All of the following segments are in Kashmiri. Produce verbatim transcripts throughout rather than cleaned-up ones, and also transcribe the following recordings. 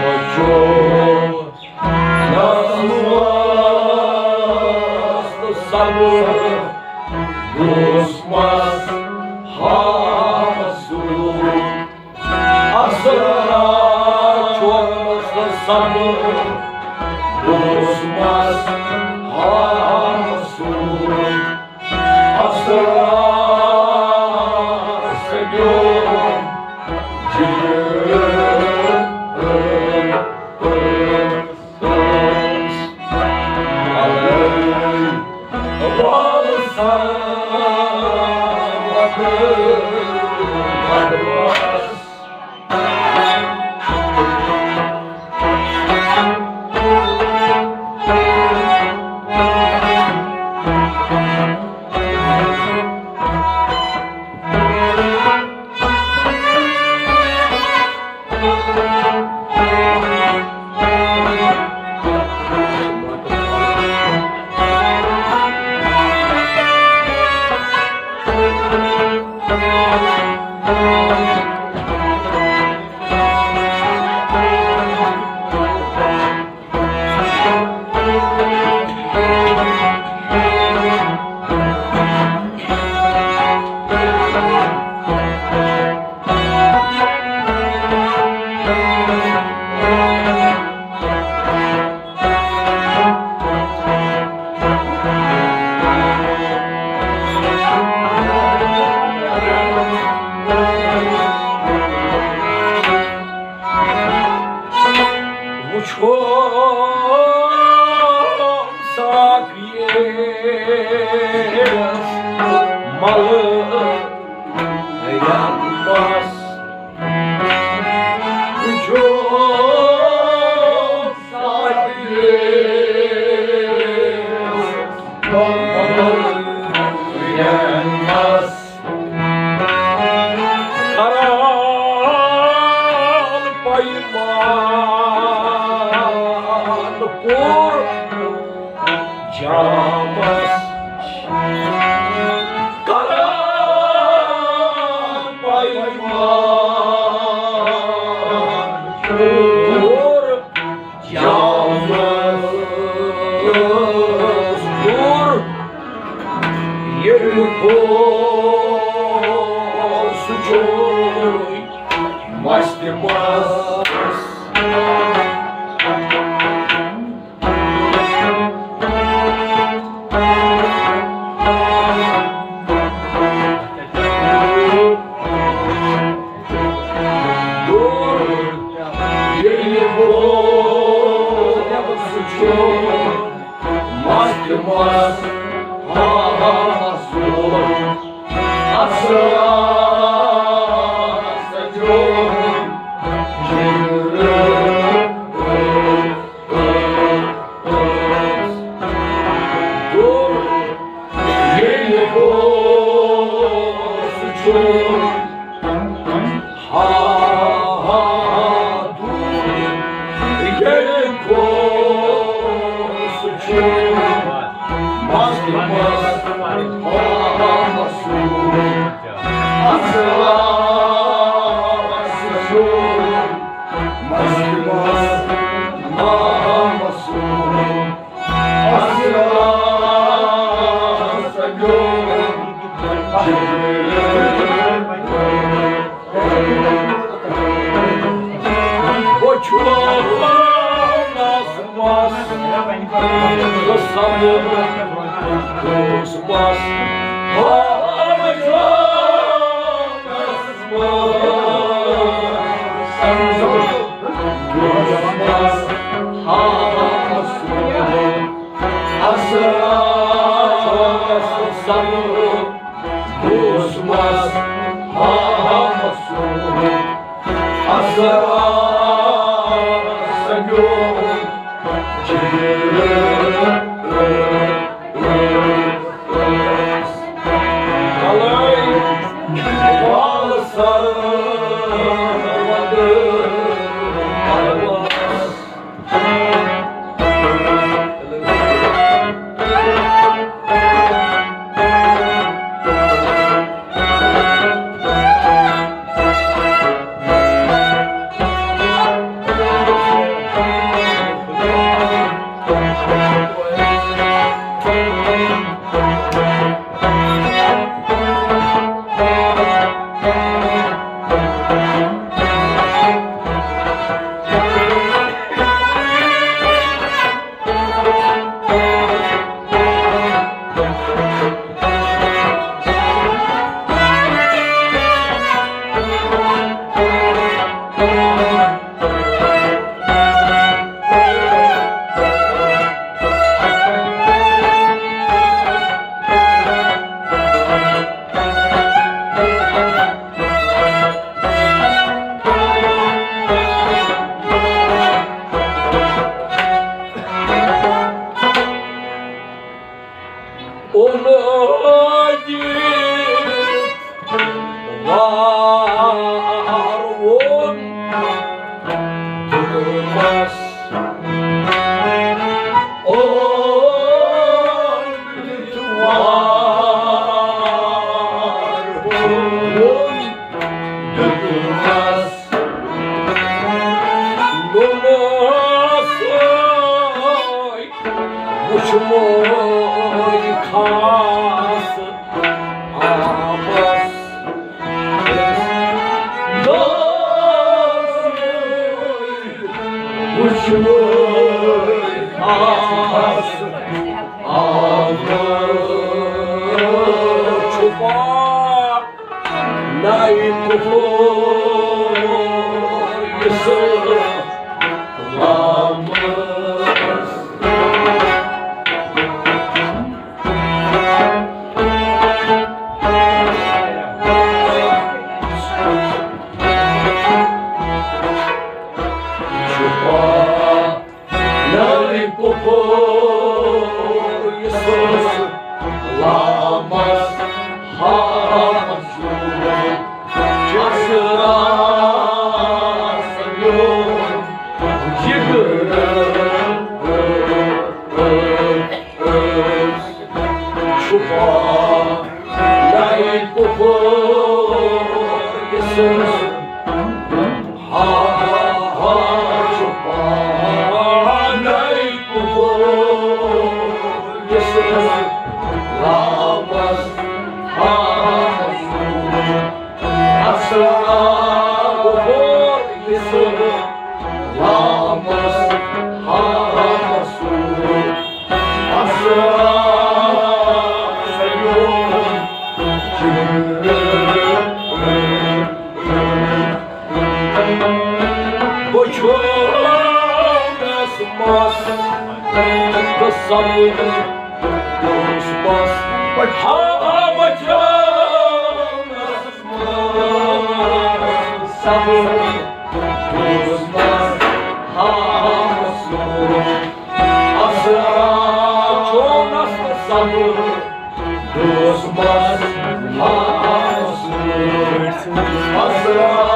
وچھو نظمس تہٕ صبر دوسمس ہامس سۭتۍ۔ اثرات چھوڑنس تہٕ صبر دوسمس ہامس سۭتۍ۔ اثرات سنیو جگر۔ وچھو ساقیَس ملہٕ رنٛگس۔ وچھو ساقیَس ملہٕ رنٛگس۔ کران پیمان پوٗرٕ جامس۔ کران پیمان پوٗرٕ جامس۔ دوٗر ییٚلہِ گوٚو سُہ چھُ مستہِ منٛز۔ دوٗر ییٚلہِ گوٚو سُہ چھُ مستہِ منٛز۔ ہا ہا ہا سُہ اثرات سجو۔ دوٗر ییٚلہِ گوٚو سُہ چھُ ہا ہا دوٗر ییٚلہِ گوٚو سُہ چھُ مست مست ہا ہا مسرور۔ اصل سُہ چھُ مست مست ہا ہا مسرور۔ اصل سجو۔ بہٕ چھُس مس، بہٕ سمجھ، بہٕ چھُس مس۔ اصل سمجھ۔ دوسمس ہا ہا مسرور۔ اصل سجو۔ کلے وال سر ودر۔ دیُتمَس نوٚنَس وٕچھمَے خاص آبَس۔ وٕچھمَے خاص آبَس۔ چھُپا نَے کُپھور یُس لامَس۔ چھُپا نَے کُپھور یُس لامَس ہاوان چھُ۔ چھُ اَسرار میون جِگر۔ چھُپا نَے کُپھور یُس ہا، ہا، ہا، چھُپا نَے کُپھور یُس لامَس ہاوان چھُ۔ اَسرار کُپھور یُس لامَس ہاوان چھُ۔ اَسرار میون جِگر۔ بہٕ چھُس مَس تہٕ سَمٕجھ دوٗرِس پَس۔ بہٕ چھُس، بہٕ چھُس سَمٕجھ دوٗرِس پَس۔ ہاوان چھُ اَسرار چونَس تہٕ سَمٕجھ دوٗرِس پَس۔ ہاوان چھُ اَسرار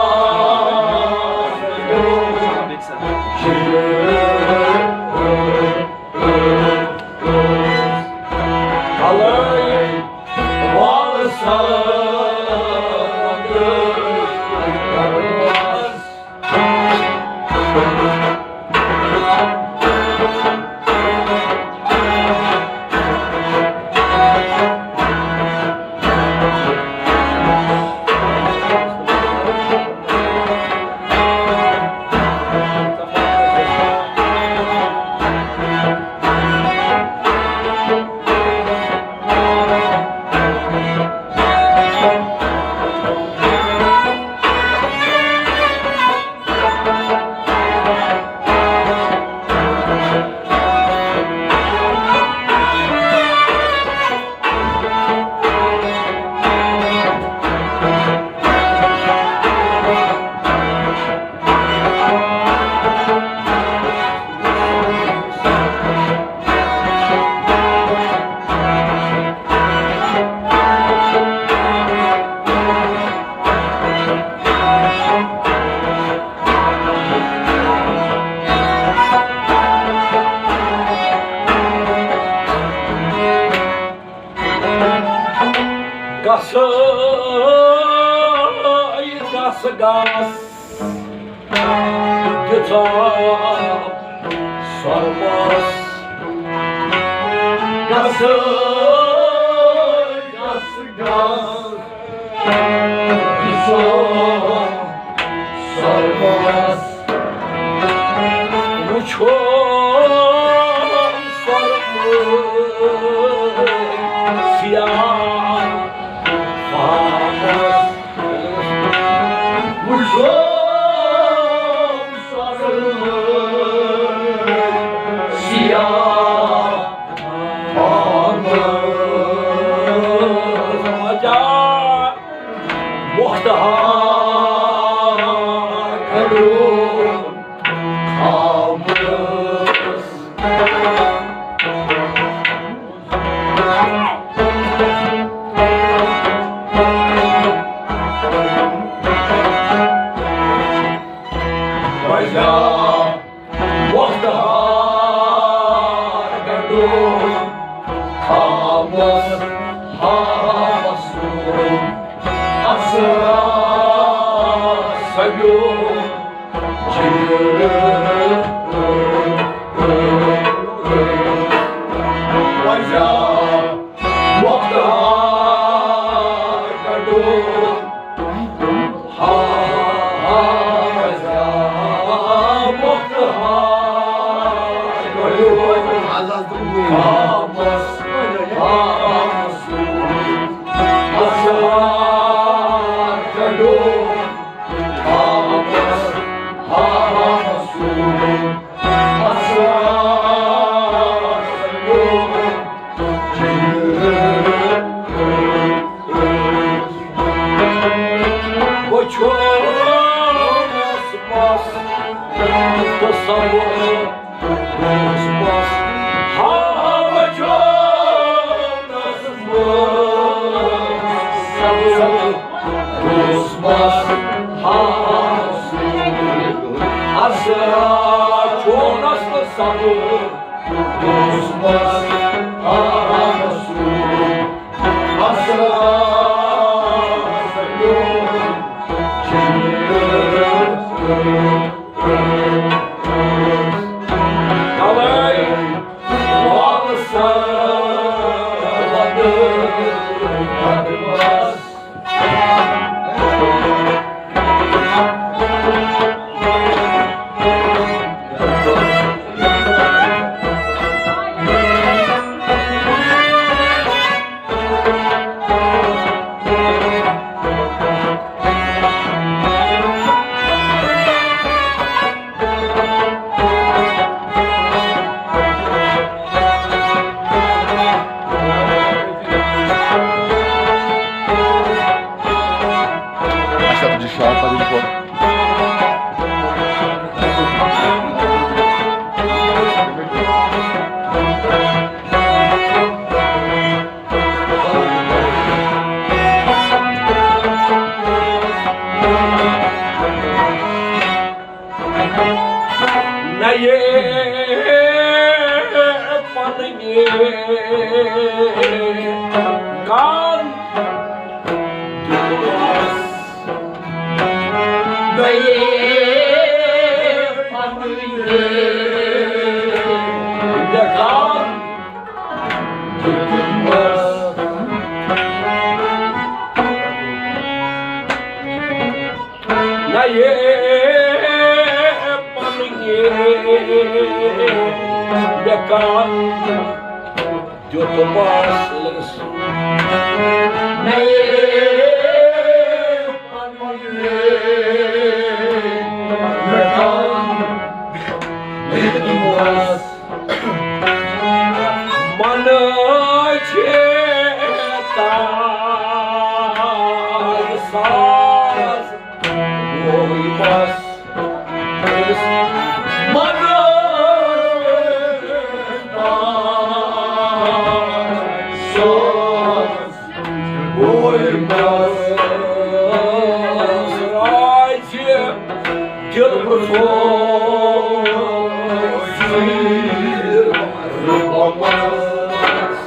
گژھ، گژھ، گژھ، دِژا سۄرمس۔ گژھ، گژھ، گژھ، دِژا سۄرمس۔ وٕچھو سۄرمہٕ سیاہ پہاڑس۔ وٕچھو سۄرمہٕ سیاہ پہاڑس۔ وجہ وقت ہا کھڑو خاموش۔ وجہ وقت ہا کھڑو خاموش، خاموش۔ اَسرار وچھو مس مس تصور مس مس، ہا وچھو مس مس تصور مس مس، ہا اصل چونس تصور مس مس، ہا اصل اچھا، تُجہِ شاٹ پَتہٕ یِم فوٹو۔ نہ یہ پننہِ کان دیُتمس۔ نہ یہ پننہِ کان دیُتمس۔ نہ یہ پننہِ مےٚ کان دیُتمس۔ نہ یہ پننہِ مےٚ کان دیُتمس۔ من چھِ تاج ساز وویمس۔ من تاج ساز وویمس۔ راجہِ دِل پرٛژھو زیٖر رُبمس۔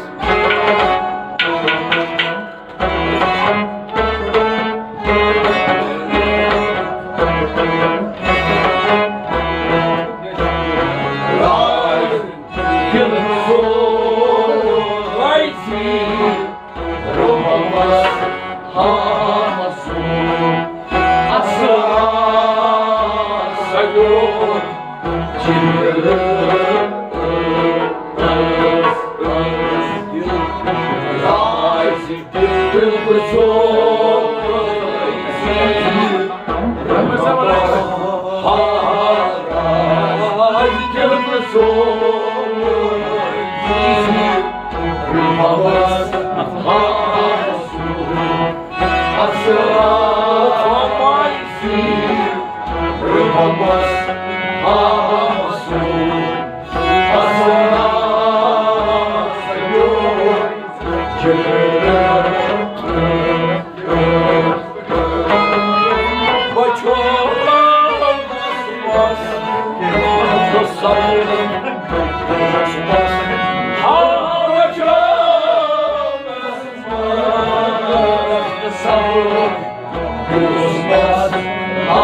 راجہِ دِل پرٛژھو زیٖر رُبمس۔ ہا مسرور اسرار سجود چہرٕ۔ راز دِل پرٛژھو زیٖر رُبمس۔ ہا راز دِل پرٛژھو زیٖر رُبمس۔ ہا مسرور اسرار زیٖر رُبمس۔ ہا مسرور اسرار سجود چہرٕ۔ وچھو مس مس تصور مس مس، ہا وچھو مس مس تصور مس مس، ہا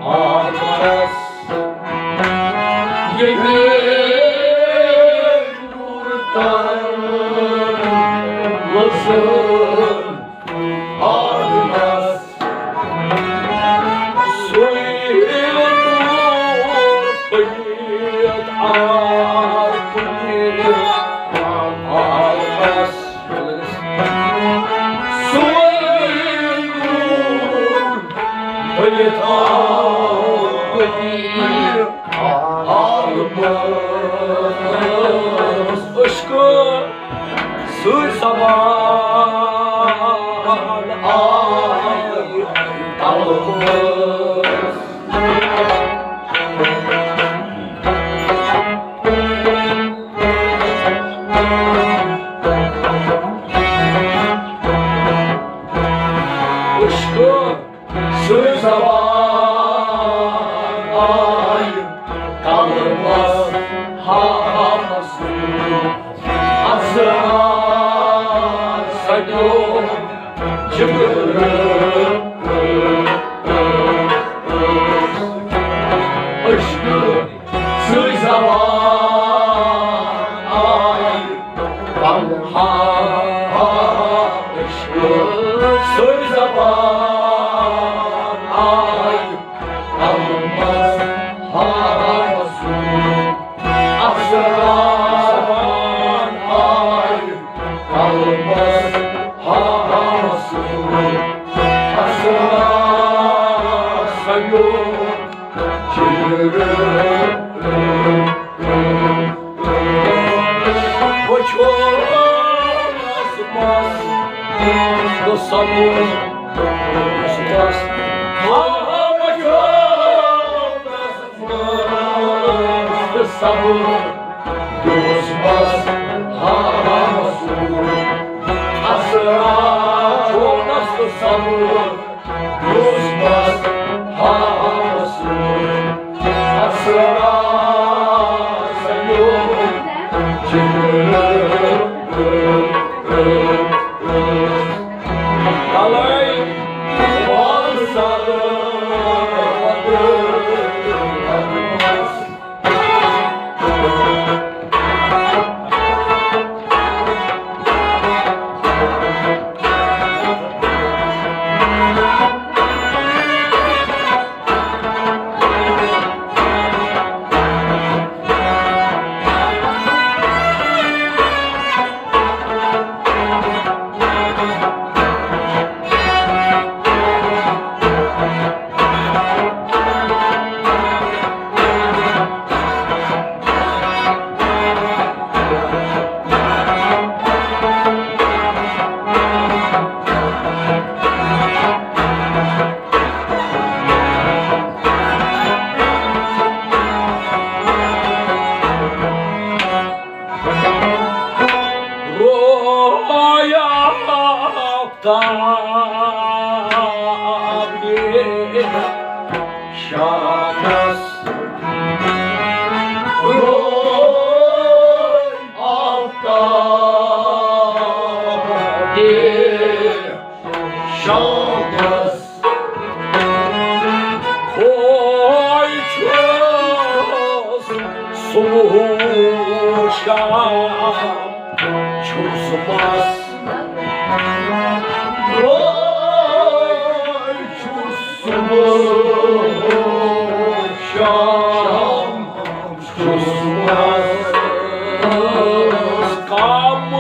آتمس ییٚلہِ نوٗر تن وٕژھ آتمس، سُے نوٗر پٔکِتھ آو کُنہِ آتمس۔ سُے نوٗر پٔکِتھ آو کُنہِ عالمس۔ عشقہٕ سُے زبان آیہِ قلمس۔ عشقہٕ سُے زبان آیہِ قلمس، ہاوس اسرار سجو جگر۔ عشقہٕ سُے زبان آیہِ، ہا، ہا، عشقہٕ سُے زبان آیہِ، قلمس ہاوس اسرار آیہِ، قلمس ہاوس اسرار سجو۔ وٕچھو آسمانس تہٕ سمندرس منٛز۔ آ، وٕچھو آسمانس تہٕ سمندرس منٛز۔ آ، اسرار چھوڑنس تہٕ سمندر یُس بس ہاوس اسرار سیوم جگر۔ کلے وال سر رویا آفتاب شانس، روی آفتاب شانس۔ ہوے چھُس صبح شام چھُس مست۔ ہوے چھُس صبح شام چھُس مست۔ کم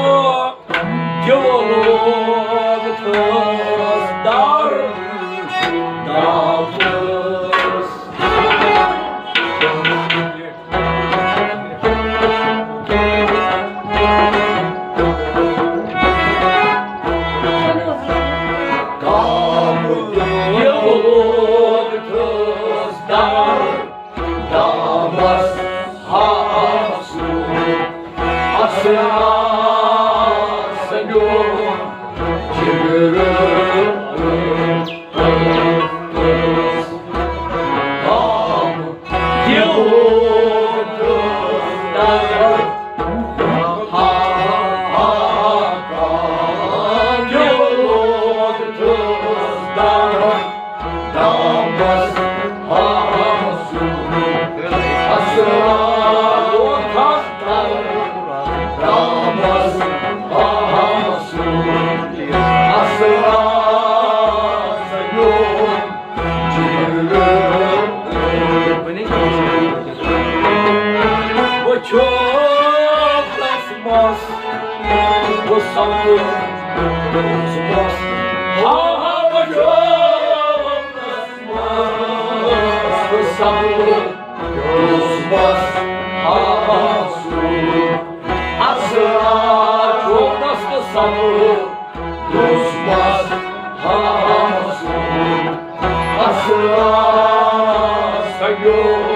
دِلو لوگ تھٲس دار دامس۔ کم دِلو لوگ تھٲس دار دامس ہاوس نوٗر، اسرار سجو جگر۔ دام دِل دار، ہا، ہا، ہا، دام دِل دار۔ رامس آسُن اثرا سیوٚد۔ وٕچھو تس مس، بہٕ سمکھٕ تس مس۔ ہا، ہا، وٕچھو تس مس، بہٕ سمکھٕ تس مس۔ ہا، ہا، سُے اثرا چھُ تس تہٕ سمکھٕ تس مس۔ ہا، ہا، سُے اثرا سیوٚد۔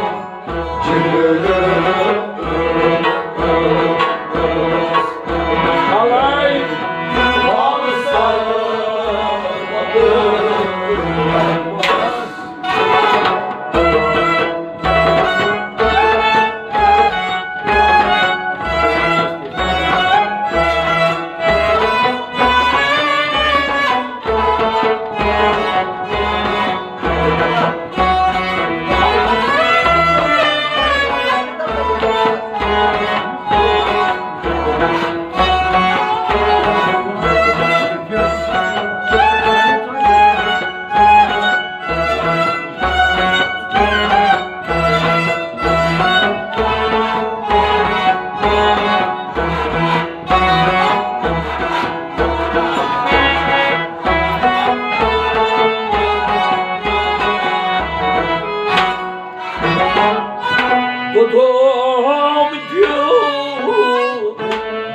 توٚتام دیُت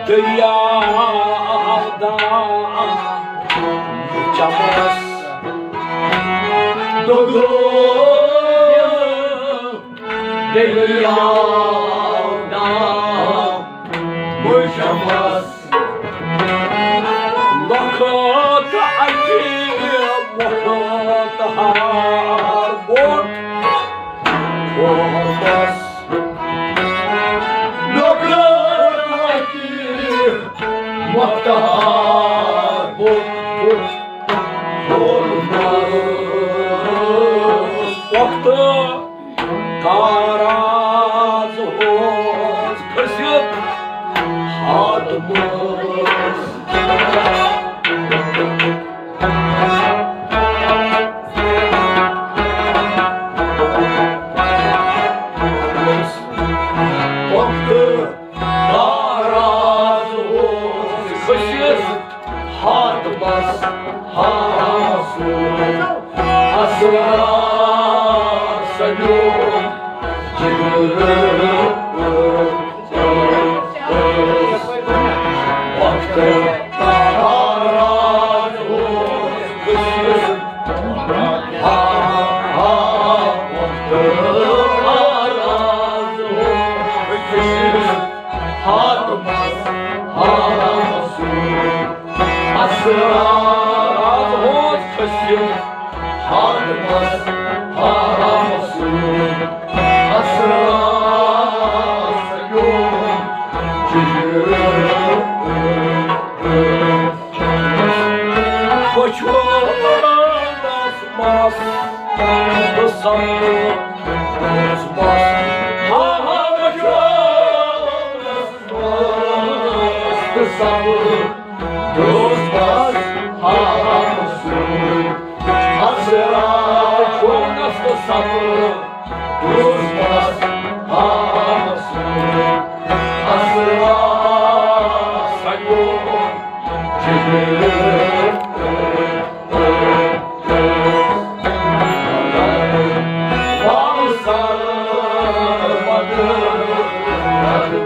دٔریاو دام چمس۔ توٚتام دیُت دٔریاو دام چمس۔ وقت اکی وقت ہار بوٹ وقت اکی وقت ہار بوٹ وقت کاراز اوس کھٔسِتھ ہاتھ منٛز۔ وقت کاراز اوس کھٔسِتھ ہاتھ منٛز ہاسُن اثرا سیوٚد۔ وقت کاراز اوس کھٔسِتھ ہا، ہا، وقت کاراز اوس کھٔسِتھ ہاتھ منٛز ہاسُن اثرا۔ راز اوس کھٔسِتھ ہاتھ منٛز ہاسُن اثرا سیوٚد۔ بہٕ چھُس مس تہٕ سمکھٕ تس مس۔ ہا، ہا، بہٕ چھُس مس تہٕ سمکھٕ تس مس۔ ہا، ہا، بہٕ چھُس مس تہٕ سمکھٕ تس مس۔ ہا، ہا، بہٕ چھُس مس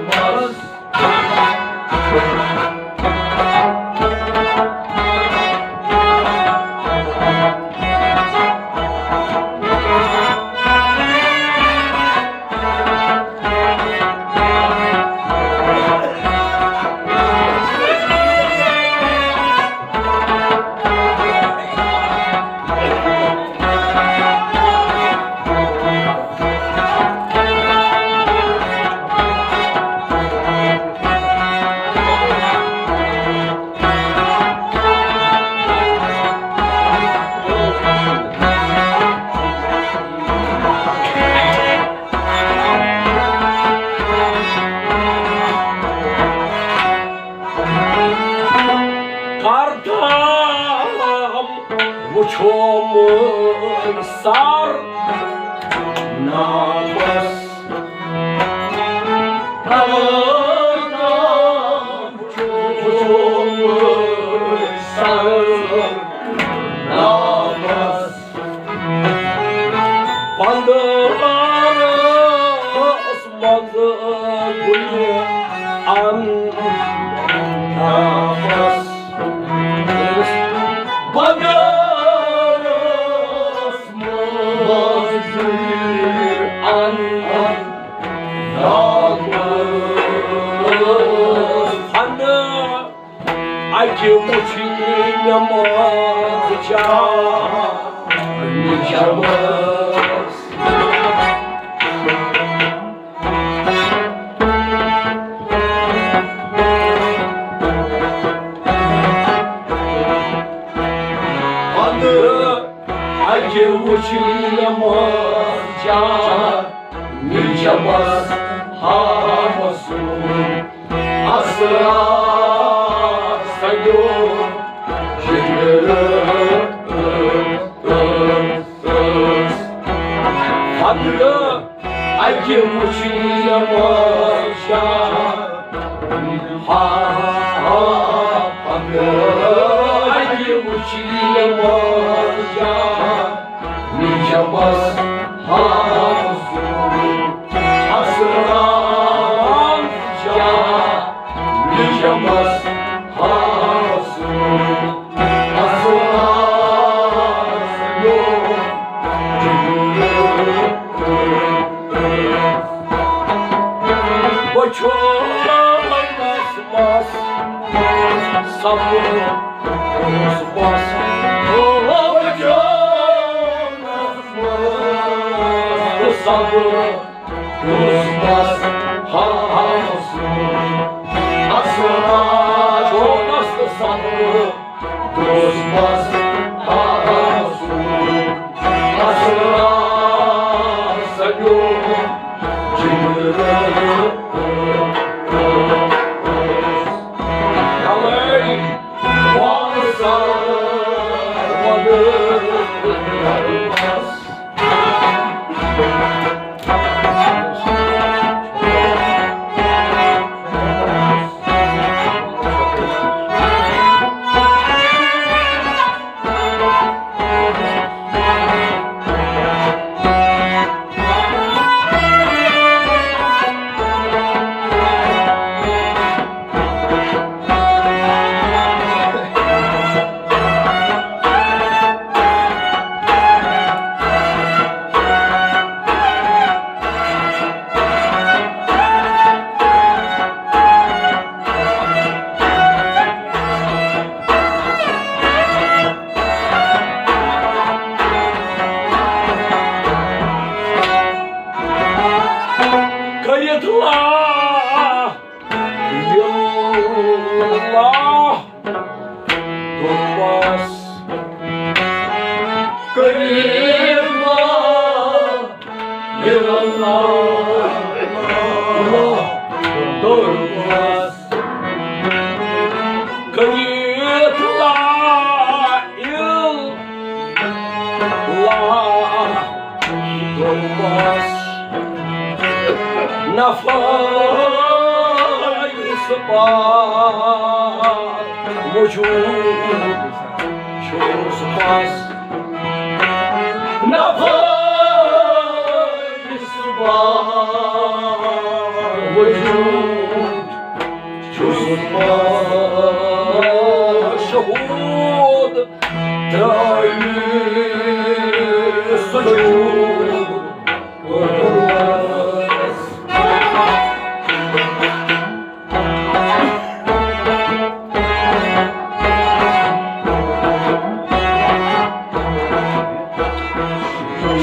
تہٕ سمکھٕ چھومُت سر ناوس۔ چھومُت سر ناوس۔ بندرس منٛز گُلہِ اندامس۔ بندرس منٛز گُلہِ اندامس۔ اندر اَکہِ وُچھِ نماز جان نِجمس۔ پتہٕ اَکہِ وُچھِ نماز جان نِجمس ہاوسُن۔ اثرات سجو جگر۔ فضل اکہِ وُچھِ نماز جان۔ ہا، ہا، فضل اکہِ وُچھِ نماز جان۔ نِجمس ہاوسُن۔ اثرات جان۔ نِجمس ہاوسُن۔ اثرات جان۔ بہٕ چھُس مس سبز۔ کٔرِتھ لا، یِلہ دوٚپمَس۔ کٔرِتھ لا، یِلہ دوٚپمَس۔ کٔرِتھ لا، یِلہ دوٚپمَس۔ نفس بار وجود چھُس بس۔ نفس بار وجود چھُس بس۔ شہود ترٲوِتھ سجود کوٚرمس۔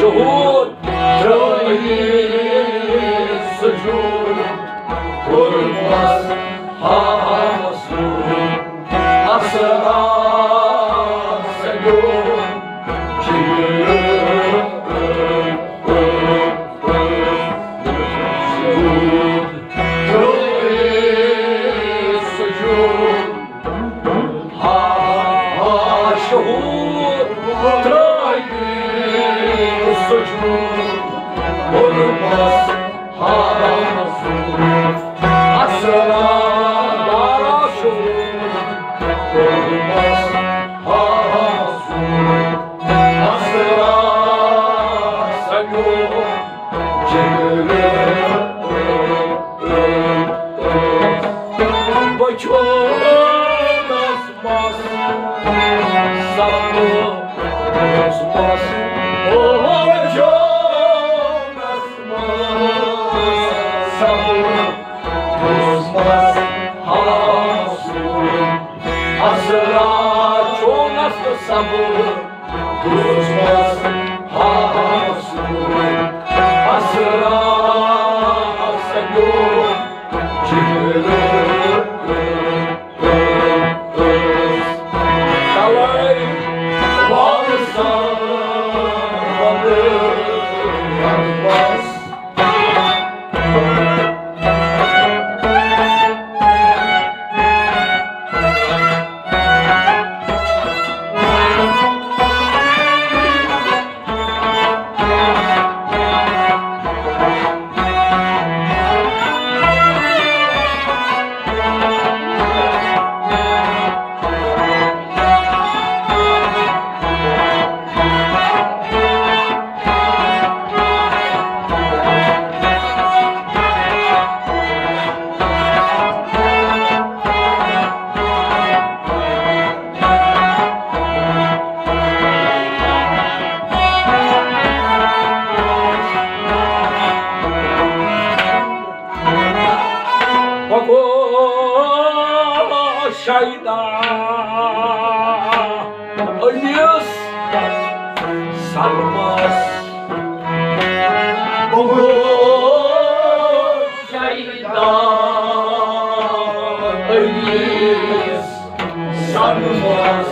شہود ترٲوِتھ سجود کوٚرمس۔ ہاوس اثرات سجود۔ چونس مس سبز مس، او چونس مس سبز مس، ہاسُن اسرا چونس سبز مس، ہاسُن اسرا سیوم۔ بگوش شیدا علیس سلمس، بگوش شیدا علیس سلمس۔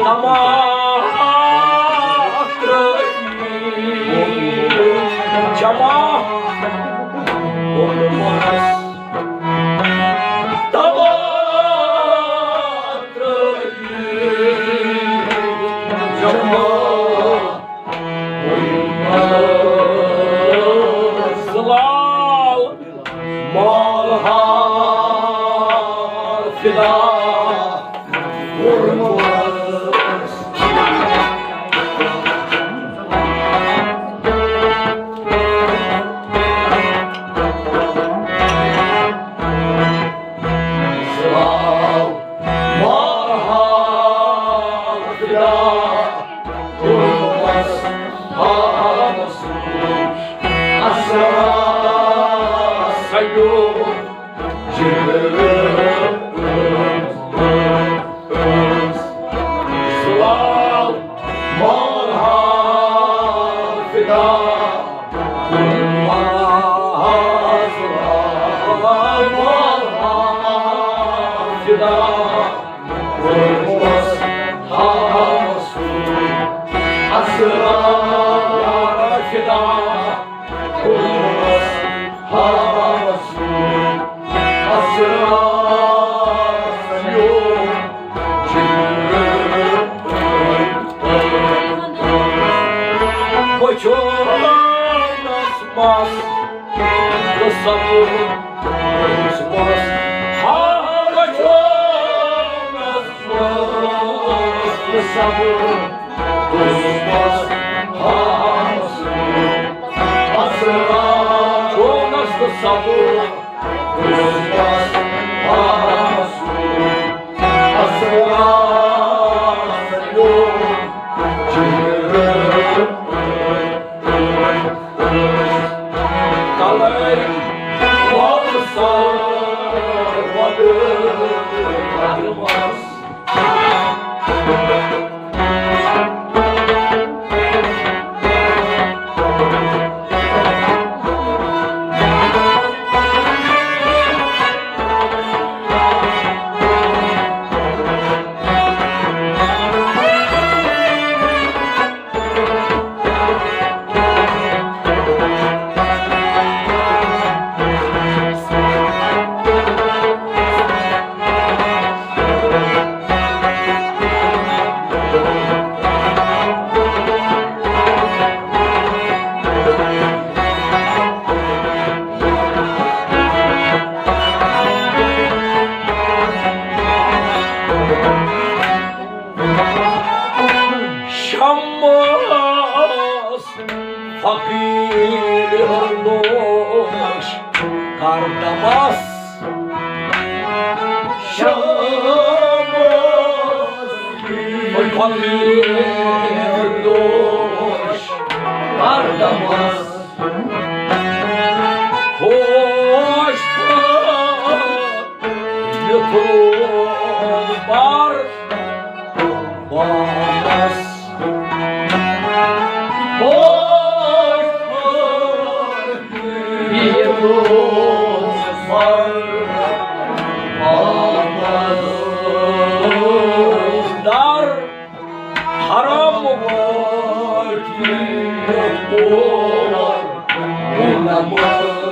تمام ترٲوِتھ جمع کوٚرمس۔ تمام ترٲوِتھ جمع کوٚرمس۔ زلال مال ہار فدا کوٚرمس۔ زلال مال ہار فدا کوٚرمس۔ ہارس اسرا سیوم۔ زلال مال ہار فدا، زلال مال ہار فدا، اسرا فدا۔ شمس فقیر نوش کر دمس۔ شامس فقیٖر دوش ہردمس خۄش تہٕ یُتھ بار بامس۔ دار حرام وٲتۍ اور نماز۔